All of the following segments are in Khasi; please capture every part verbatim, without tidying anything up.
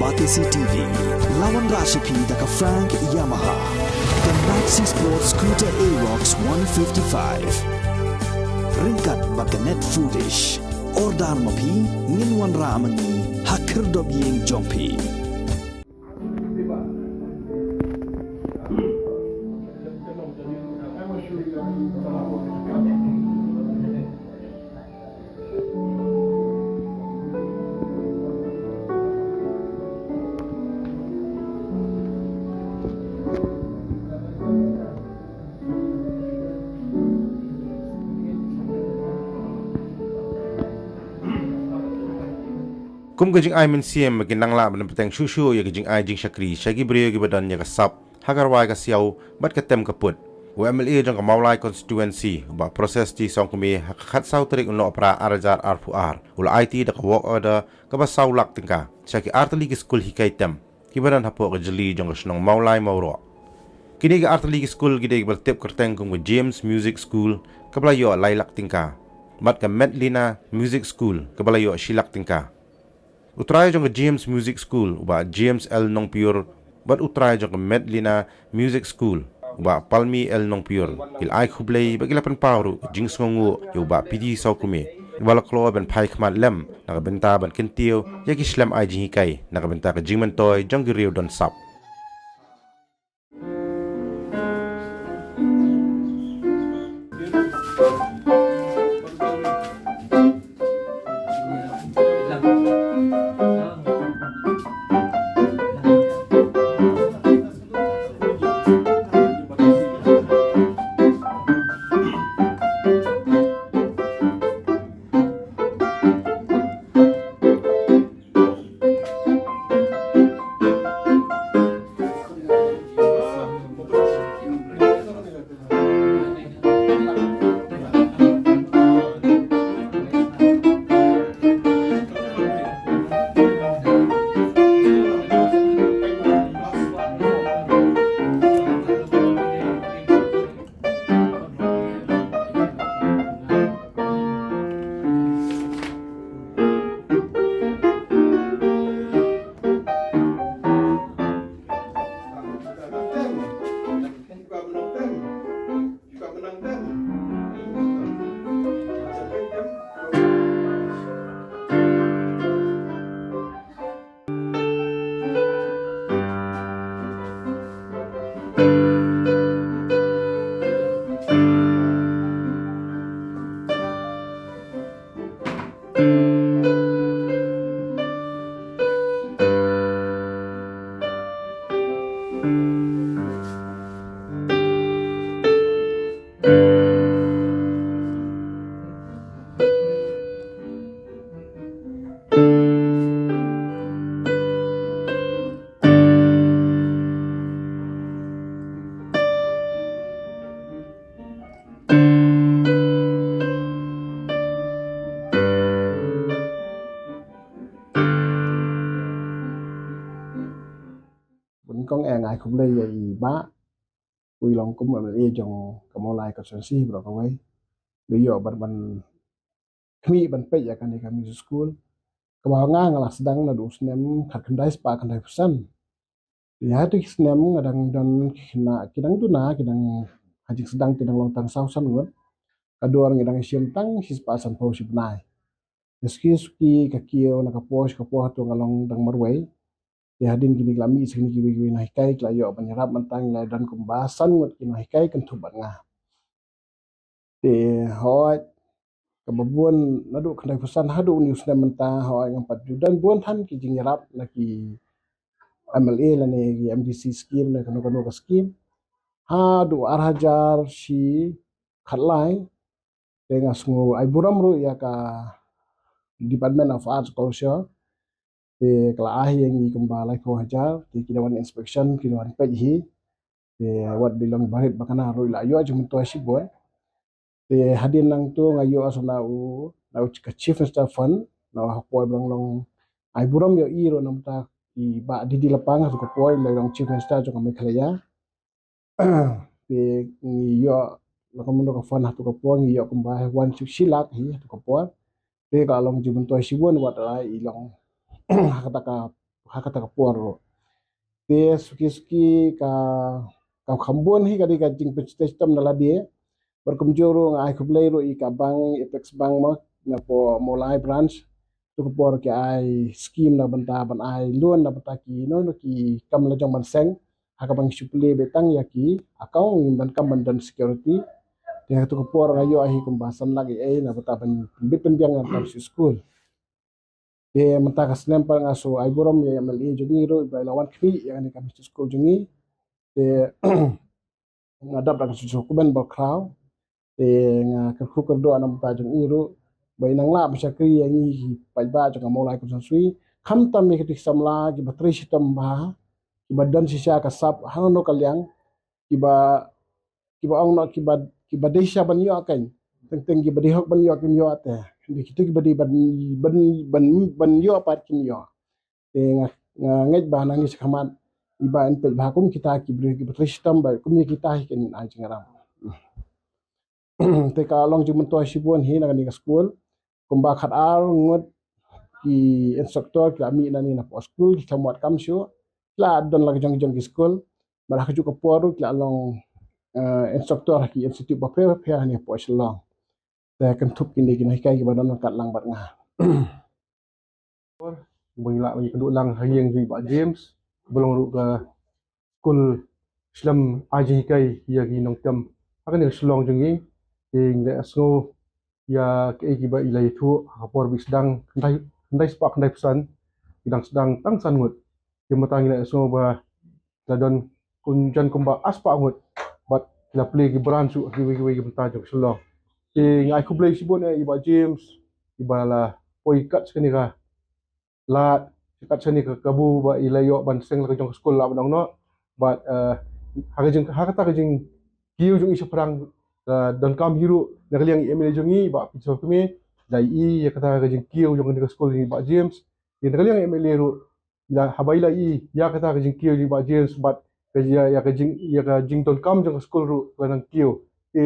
Batesi T V, la wanrah sha phi da ka Frank Yamaha, ka Maxi Sport Scooter Aerox one fifty-five. Ryngkat bad ka Net Foodish. Order ma phi, ngin wanrah ma ngi ha khyrdop ïing jong phi. Kum ka jingai mynsiem ba kin nang lah ban pynbteng shuh shuh ïa ka jingai jingshakri sha ki briew kiba don ïa ka sap ha ka rwai ka siaw bad ka tem ka put. U M L A jong ka Mawlai Constituency, u Bah Proses T Songkmie, ha ka khatsaw tarik u Nohprah ar hajar arphew ar, u la aiti da ka work order kaba saw lak tyngka sha ki artylli ki skul hikai tem kiba don hapoh ka jylli jong ka shnong Mawlai Mawroh. Kine ki artylli ki skul ki dei kiba la tip kyrteng kum ka James Music School, kaba la ïoh lai lak tyngka, bad ka Medlina Music School, kaba la ïoh shi lak tyngka. U trai jong ka James Music School, u Bah James L Nongpyiur, bad u trai jong ka Medlina Music School, u Bah Palmi L Nongpyiur, ki la ai khublei bad ki la pynpaw ruh ka jingsngewnguh ïa u Bah P D Sawkmie, uba la kloi ban phai khmat lem na ka bynta ban kyntiew ïa ki shlem ai jinghikai na ka bynta ka jingmyntoi jong ki riew don sap. Bun kong eng ai khublei ïa i Bah, u i long kum M L A jong ka Mawlai Constituency baroh kawei. Ba ïoh ban ban khmih ban peit ïa kane ka music school, kaba nga nga la sdang naduh u snem khatkhyndai spah khyndaiphew san. Ïa tu ki snem nga dang don ki khynnah ki dang duna, ki dang ha jingsdang ki dang long tang saw san ngut. Ka dor ngi dang shim tang shispah sanphew shi bnai. Ïa suki suki ka kiew na ka por sha ka por tu nga long dang marwei. Te hadien kine ki la mih sa kine kiwei kiwei nonghikai ki la ïoh ban ïarap, mynta ngi la don kumba san ngut ki nonghikai kynthup bad nga. Te hooid, kaba bun naduh khyndaiphew san haduh une u snem mynta, hooid, ngam pat ju don bun than ki jingïarap na ki M L A lane ki M D C scheme ne kano kano ka scheme. Haduh ar hajar shi khatlai, te nga sngew ai burom ruh ïa ka Department of Arts Culture. Te ka la ai ïa ngi kumba laiphew hajar, te ki da wan inspection, ki da wan peit hi. Te wat dei long barit ba kane ruh la ïoh jingmyntoi shibun. Te hadien nangtu nga ïoh sa na u, na u ka Chief Minister Fund, na u ha ka por ba long long ai burom ïa i ruh namar i Bah D D Lapang ha ka por i long Chief Minister jong ka Meghalaya. Te ngi ïoh la ka mynta ka fund ha tu ka por ngi ïoh kumba wan shi lak hi ha tu ka por. Te ka long jingmyntoi shibun wat la i long ha kata ka ha kata ka por ruh. Te suki suki ka, ka kham bun hi ka dei ka jingpynshai shitom na lade. Bad kumjuh ruh nga ai khublei ruh ïa ka bank, Apex Bank mo, na poh Mawlai branch. Tu ka por ki ai skim na bynta ban ai loan na bynta ki, you know, ki kam la jong ban seng. Ha ka bank shu plie beit tang ïa ki account, ngim donkam ban don security. Te ha tu ka por nga ïoh hi kumba san lak ei ei na bynta ban pynbit pynbiang na ka skul. Te mynta ka snem pat nga shu ai burom ïa i M L A jong ngi ruh ba i la wan khmih ïa kane ka mystery school jong ngi. Te nga dap da ka shu shu kumne ba khraw. Te nga kyrkhu kyrdoh na mynta jong i ruh ba i nang lah ban shakri ïa ngi ki paidbah jong ka Mawlai constituency. Khamtam ïa ki samla kiba trei shitom bha, kiba don shisha ka sap hangno ka liang, kiba, kiba ong noh kiba, kiba dei shisha ban ïoh kan. Teng teng kiba dei hok ban ïoh kim ïoh te. Dei kitu kiba dei ban, ban, ban, ban ïoh pat kim ïoh. Te nga, nga ngeit ba nangne shakhmat i Bah in peit bha kum kita ki briew kiba trei shitom ba kum ïa kita hi kin ai jingïarap. Te ka long jingmyntoi shibun hi na kane ka skul. Kumba khatar ngut ki instructor ki la mih nangne na poh skul, ki la mut kam shuh. Ki la don la ka jong jong ki skul. Bad ha kajuh ka por ruh ki la long, eh, instructor ha ki institute bapher bapher hangne poh Shillong. Te kynthup kine ki nonghikai kiba don ryngkat lang bad nga. Ba ngi lah ïakynduh lang ha ïing jong i Bah James, ba long ruh ka skul slem ai jinghikai ïa ki nongtem ha kane ka Shillong jong ngi. Te ngi la sngew ïa kaei kiba i la ïathuh ha ka por ba i sdang, khyndai, khyndai spah khyndai phew san, i dang sdang tang san ngut. Te mynta ngi la sngew ba la don kum jan kumba arspah ngut bad la plie ki branch ha kiwei kiwei ki bynta jong ka Shillong. Te nga ai khublei shibun ïa i Bah James iba la poi kat sha kane ka lad, kat sha kane ka kabu ba i la ïoh ban seng la ka jong ka skul lah ban ong noh. Bad, eh, ha ka jing, ha kata ka jingkiew jong i shaphrang, eh, donkam hi ruh na ka liang i M L A jong ngi Bah Pynshoi Sawkmie, da i ïa kata ka jingkiew jong kane ka skul jong i Bah James. Te na ka liang i M L A ruh, ïa, haba i la i ïa kata ka jingkiew jong i Bah James bad ka ïa, ïa ka jing, ïa ka jingdonkam jong ka skul ruh ka nang kiew. Te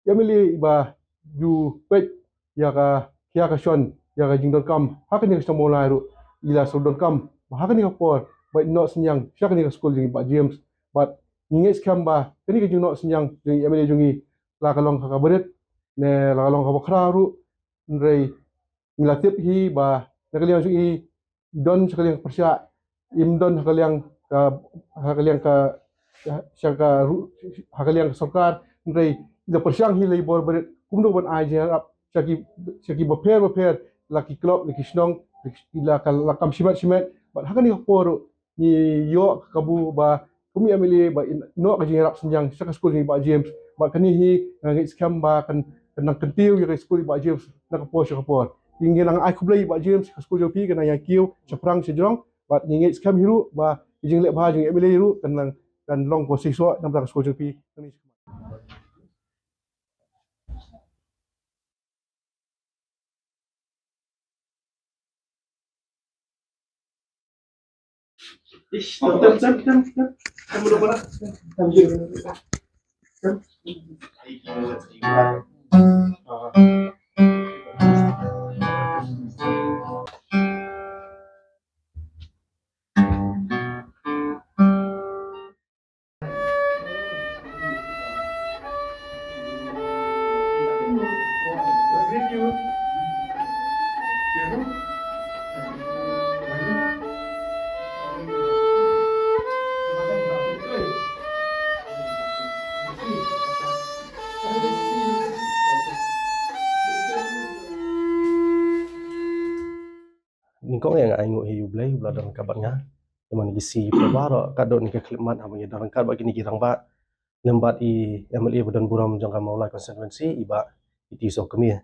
i M L A iba ju peit ïa ka khia ka shon ïa ka jingdonkam ha kane ka shnong Mawlai ruh i la shu donkam ba ha kane ka por ba i noh synñiang sha kane ka skul jong i Bah James. Bad ngi ngeit skhem ba kane ka jingnoh synñiang jong i M L A jong ngi la ka long ka, ka barit ne la ka long ka bakhraw ruh, hynrei ngi la tip hi ba na ka liang jong i don sha ka liang ka pyrshah, im don ha ka liang ka, ha ka liang ka, sha ka ru-, ha ka liang ka sorkar, hynrei i la pyrshang hi la i bor barit kumno ban ai jingïarap sha ki, sha ki bapher bapher, la ki club, la ki shnong, la ki, la ka, la kam shimet shimet. Bad ha kane ka por ruh ngi ïoh ka kabu ba kum i M L A ba i noh ka jingïarap synñiang sha ka skul jong i Bah James. Bad kane hi nga ngeit skhem ba kan, kan nang kyntiew ïa ka skul i Bah James na ka por sha ka por. Ngi nang ai khublei i Bah James, ka skul jong phi kan nang ïa kiew shaphrang shajrong. Bad ngi ngeit skhem hi ruh ba ka jingleh bha jong i M L A ruh kan nang, kan long ko shisha na ka skul jong phi. Nyngkong ïa nga ai nguh ïa U Blei uba la don ryngkat bad nga. Te man ki sngi baroh katto katne ka khyllipmat haba ngi don ryngkat bad kine ki rangbah. Lem bad i M L A ba don burom jong ka Mawlai constituency i Bah P T Sawkmie.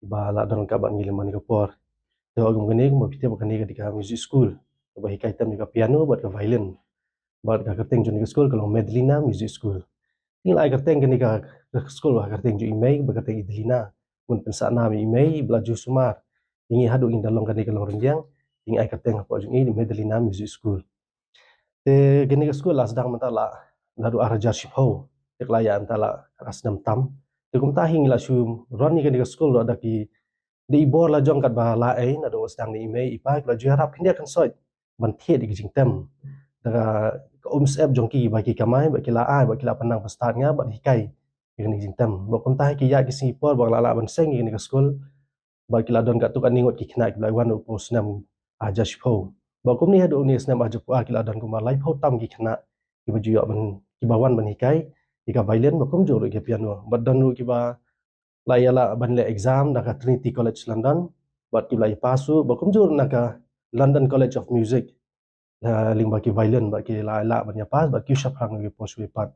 Iba la don ryngkat bad ngi lem bad kane ka por. Te ha kane kumba phi tip ba kane ka dei ka music school. Kaba hikai tam ïa ka piano bad ka violin. Bad ka kyrteng jong kane ka skul ka long Madelina Music School. Ngi la ai kyrteng kane ka, ka skul ha ka kyrteng jong i mei, ba kyrteng i Delina. Ngun pynsah nam ïa i mei ba la ju sumar. Ngi haduh ngi da long kane ka long ryndiang, ngi ai kyrteng hapoh jong i Madelina Music School. Te kane ka skul la sdang mynta la, naduh ar hajar shiphew. Te ka la ïa mynta la ka snem tam. Te kumta hi ngi la shu run ïa kane ka skul la da ki, da i bor la jong katba la ei, naduh sdang da i mei i pa, ki la ju ïarap khyndiat khynsoit. ban thied ïa ki jingtem da ka, ka umsyep jong ki ba ki kamai, ba ki la ai, ba ki la pynang pynstad ïa nga, ban hikai ïa kine ki jingtem. Bad kumta ha ki ïa ki sngi por ba nga la lah ban seng ïa kane ka skul, bad ki la don katto katne ngut ki khynnah kiba la wan u phew snem ar hajar shiphew. Bad kumne haduh une u snem ar hajar arphew ar ki la don kumba laiphew tam ki khynnah kiba ju ïoh ban, kiba wan ban hikai ïa ka violin, bad kumjuh ruh ïa ka piano. Bad don ruh kiba la ïa lah ban leh exam na ka Trinity College London, bad kiba la ïa pass ruh, bad kumjuh ruh na ka London College of Music, ha lyngba ki violin, bad ki la lah ban ïa pass, bad ki ïoh shaphrang ïa ki por shuwa pat.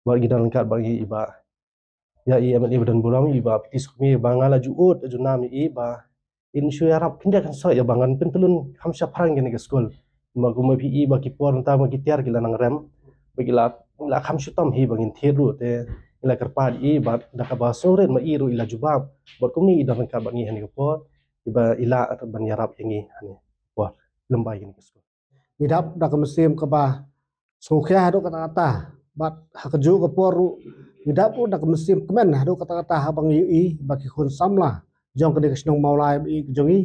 Bad ngi don ryngkat bad ngi i Bah, ïa i M L A ba don burom, i Bah P T Sukmi, ba nga la ju ud, ju nam ïa i ba in shu ïarap khyndiat khynsoit ïa ba ngan pyntlun kham shaphrang ïa kane ka skul. Ma kumba phi i ba ki por mynta ma ki tiar ki la nang rem, ba ki la, la kham shu tam hi ba ngin thied ruh, te i la kyrpad ïa i, bad da kaba sngewrit ma i ruh i la jubab. Bad kumne i don ryngkat bad ngi ha kane ka por, i ba i lah ban ïarap ïa ngi ha kane ka por lem bad ïa kane ka skul. Ngi dap da ka mynsiem kaba sngewkhia haduh katta katta, bad ha kajuh ka por ruh ngi dap ruh da ka mynsiem kmen haduh katta katta haba ngi ïohi ba ki khun samla jong kane ka shnong Mawlai ba ïeit ka jong ngi,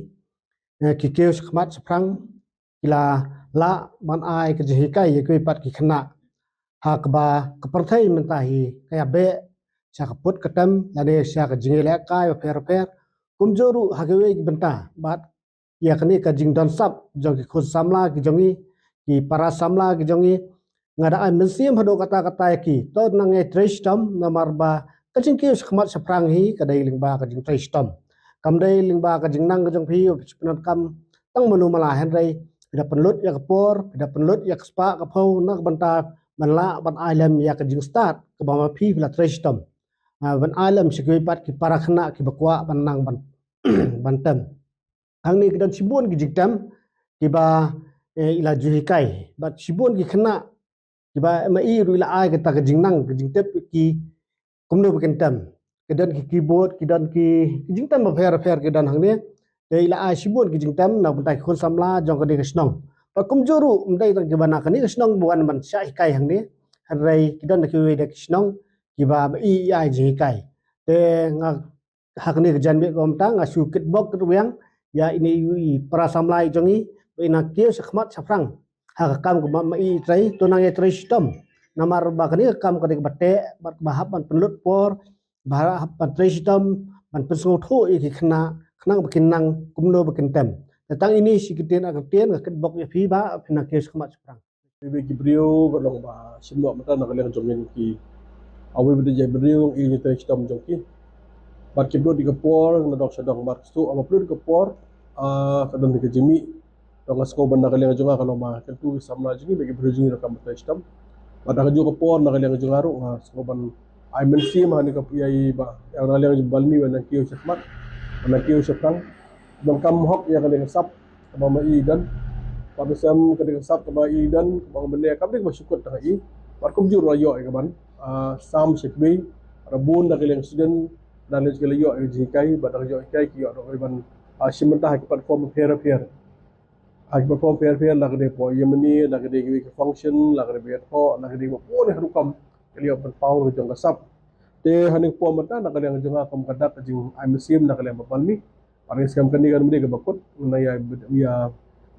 eh, ki kiew shakhmat shaphrang, ki la lah ban ai ka jinghikai ïa kiwei pat ki khynnah ha kaba ka pyrthei mynta hi ka ïa beh sha ka put ka tem lane sha ka jingïalehkai bapher bapher. Kumjuh ruh ha kiwei ki bynta, bad ïa kane ka jingdon sap jong ki khun samla ki jong ngi, ki para samla ki jong ngi, nga da ai mynsiem haduh katta katta ïa ki. To nang ïa trei shitom, namar ba ka jingkiew shakhmat shaphrang hi ka dei lyngba ka jingtrei shitom. Kam dei lyngba ka jingnang ka jong phi, phi pyndonkam tang mano mala, hynrei phi da pynlut ïa ka por, phi da pynlut ïa ka spah ka phew na ka bynta ban lah ban ai lem ïa ka jingstad kaba ma phi phi la trei shitom, ah, ban ai lem sha kiwei pat ki para khynnah kiba kwah ban nang ban, ban tem. Hangne ki don shibun ki jingtem kiba, eh, i la ju hikai, bad shibun ki khynnah kiba ma i ruh i la ai kata ka jingnang ka jingtip ki kumno ba kin tem. Ki don ki keyboard, ki don ki, ki jingtem bapher bapher ki don hangne. Te i la ai shibun ki jingtem na ka bynta ki khun samla jong kane ka shnong. Bad kumjuh ruh ym dei tang kiba na kane ka shnong ba wan ban shah hikai hangne, hynrei ki don kiwei de ki shnong kiba ma i i ai jinghikai. Te nga ha kane ka janmiet kaba mynta nga shu kitbok kitrwiang ïa ine i para samla i jong ngi ba i nang kiew shakhmat shaphrang ha ka kam kaba ma i i trei. To nang ïa trei shitom, namar ba kane ka kam ka dei kaba teh bad kaba hap ban pynlut por, ba hap ban trei shitom ban pynsngewthuh ïa ki khynnah khnang ba kin nang kumno ba kin tem. Te tang ine shi kyntien ar kyntien nga kitbok ïa phi ba phin nang kiew shakhmat shaphrang. Ki briew ki briew ka long ba shim noh mynta na ka liang jong ngi ki, ah, wei ba dei jait briew i ngi trei shitom jong ki. Bad ki pynlut ïa ka por na dong sha dong, bad shuh ba pynlut ïa ka por, ah, ka don ka jingmih. Dong nga sngew ban na ka liang jong nga ka long ba kyntu ki samla jong ngi bad ki briew jong ngi ruh kam trei shitom. Bad ha kajuh ka por na ka liang jong nga ruh nga sngew ban ai mynsiem ha kane ka, ïa i Bah, ïa na ka liang jong Bah Balmi ban nang kiew shakhmat, ban nang kiew shaphrang. Donkam hok ïa kane ka sap kaba ma i i don. Bad mynsiem kane ka sap kaba i i don kaba nga mynne kam dei kaba shu kut tang ha i, bad kumjuh ruh la ïoh ïa ka ban, ah, sam sha kiwei. Bad bun na ka liang student na lei ki la ïoh ïa ka jinghikai, bad da ka ïoh hikai ki ïoh ruh ïa ban, ah, shim bynta ha ki platform bapher bapher. Ha ki platform bapher bapher, la ka dei poi ïa mane, la ka dei kiwei ki function, la ka dei ba ïathoh, la ka dei ba bun ïa ka rukom ki la ïoh ban paw ruh jong ka sap. Te ha kane ka por mynta na ka liang jong nga kum ka dak ka jingai mynsiem na ka liang Bah Balmi. Bad nga skhem kane kan ym dei kaba kut, nang ïa, ïa,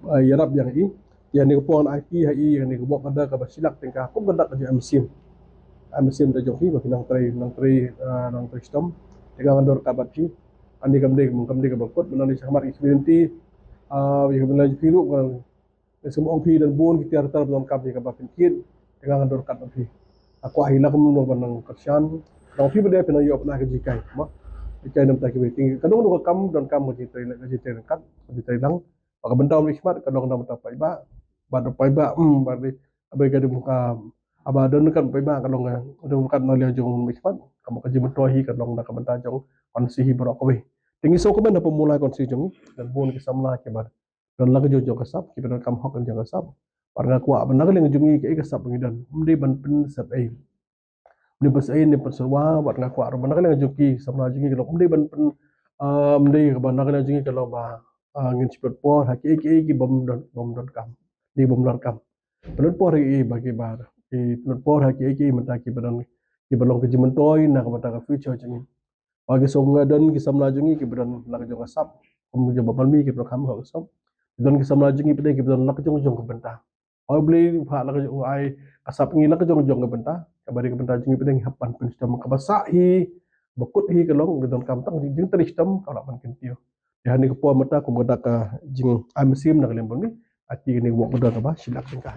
ïa ïarap ïa i. Ïa kane ka por ngan aiti ha i ïa kane ka bok ka da kaba shi lak tyngka kum ka dak ka jingai mynsiem. Ai mynsiem da jong phi ba phi nang trei, nang trei, ah, nang trei shitom. Te nga ngan don ryngkat bad phi. Kane kam dei, kam dei kaba kut, ba nang dei shakhmat ïa ki community. Ah, ïa ka bynta jong phi ruh, nga sngewbha ong phi don bun ki tiar tar ba donkam ïa kaba pynkit. Te nga ngan don ryngkat bad phi. Nga kwah hi la kumno ban nang kyrshan. Dang phi ba dei phi nang ïoh pynah ka jinghikai, mo. Hikai na ka bynta kiwei. Te ka dong dong ka kam, donkam ka jingtrei, ka jingtrei ryngkat, ka jingtrei lang. Bad ka bynta u mihkhmat ka long na ka bynta paidbah. Bad u paidbah, hmm, bad dei, haba ka dei ka, haba don ka paidbah ka long ka, don ka na liang jong u mihkhmat. Ka, ka jingmyntoi hi ka long na ka bynta jong konstituensi hi baroh kawei. Te ngi sngewkmen ha pamulai konstituensi jong ngi, don bun ki samla kiba don la ka jong jong ka sap, kiba donkam hok jong ka sap. Bad nga kwah ba na ka liang jong ngi kaei ka sap ba ngi don, ym dei ban pynsep ei. Ym dei ban pynsep ei, ym dei ban pynsyrwa, bad nga kwah ruh ba na ka liang jong ki samla jong ngi ka long, ym dei ban pyn, ah, ym dei ba na ka liang jong ngi ka long ba, ah, ngin shu pynlut por ha kiei kiei ki bym don, bym donkam. Dei bym donkam. Pynlut por ha kiei ba ki ba, ki pynlut por ha kiei kiei mynta kiba don, kiba long ka jingmyntoi na ka bynta ka future jong ngi. Ba ki song nga don ki samla jong ngi kiba don la ka jong ka sap. Kum jong Bah Balmi kiba donkam hok ka sap. Don ki samla jong ngi pat de kiba don la ka jong jong ka bynta. Oi Blei, pha la ka jong ai ka sap ngi la ka jong jong ka bynta. Kaba dei ka bynta jong ngi pat de ngi hap ban pynshitom kaba sah hi, ba kut hi ka long, ngi donkam tang jing, jingtrei shitom kaba lah ban kyntiew. Te ha kane ka por mynta kum ka dak ka jingai mynsiem na ka liang bad ngi, ati kane ka wok ka don kaba shi lak tyngka.